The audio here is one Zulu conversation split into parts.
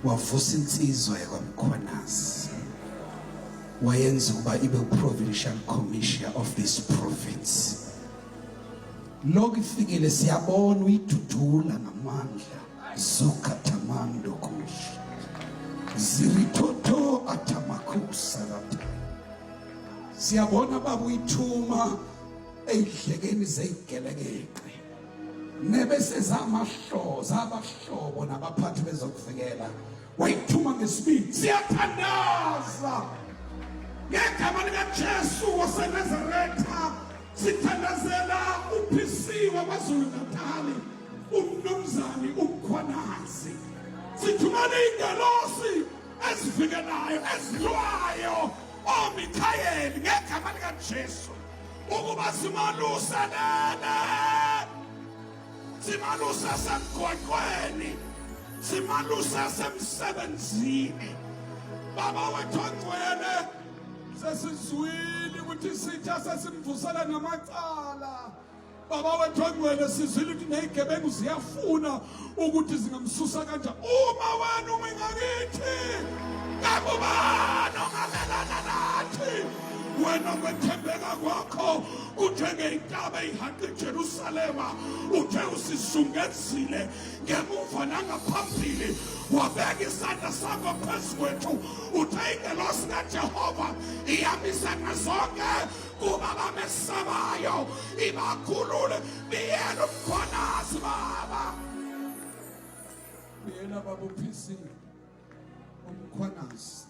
Wavusa insizwa yakwaMkhwanazi, wayenza ukuba ibe uprovincial commissioner of this province. Lokhu ifikile siyabona uyidudula ngamandla zukathamando kush zirithotho athamakhusa ratha. Siyabona baba uyithuma eyidlekeni zeyigelekeqe nebese zamahloza abahlobo nabaphathi bezokuvikela, wayithuma ngesibindi. Siyathandaza ngegama likaJesu waseNazaretha, sithandazela uphisiwe kwaZulu Natali umnumzane uMkhwanazi. Sithumela iy'ngelosi ezivikelayo ezilwayo oMikhayeli ngegama likaJesu ukuba simaluselele, simaluse semgwaqweni, simaluse semsebenzini. Baba wethu ongcwele, sesizwile ukuthi isitha sesimvusela namacala. Baba wethu ongcwele, sizwile ukuthi nezigebengu ziyafuna ukuthi zingamsusa kanjani. Uma wena umi ngakithi, kakubani ongamelana nathi? Wena kwethembeka kwakho kunjengeyintaba eyihanqa iJerusalema. Uthe usizungezile ngemuva nangaphambili, wabeka isandla sakho phezu kwethu. Uthe ingelosi kaJehova iyamisana zonke kuba bamesabayo, ibakhulule. Biyela uMkhwanazi baba, biyela baba uPhisi uMkhwanazi,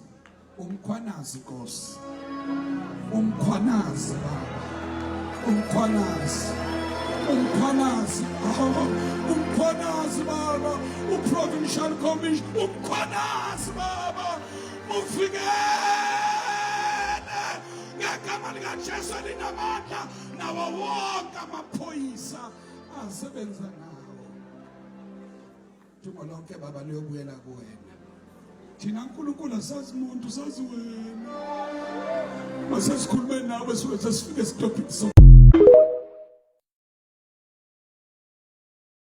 uMkhwanazi Nkosi, uMkhwanazi baba, uMkhwanazi, uMkhwanazi baba, uMkhwanazi baba, uprovincial commission uMkhwanazi baba, uvikele ngegama likaJesu elinamandla nawo wonke amaphoyisa asebenza nawo. Dumo lonke baba liyobuyela kuwena. Thina Nkulunkulu asazi muntu, sazi wena. Masesikhulume nawe siwenze sifike esitobhini.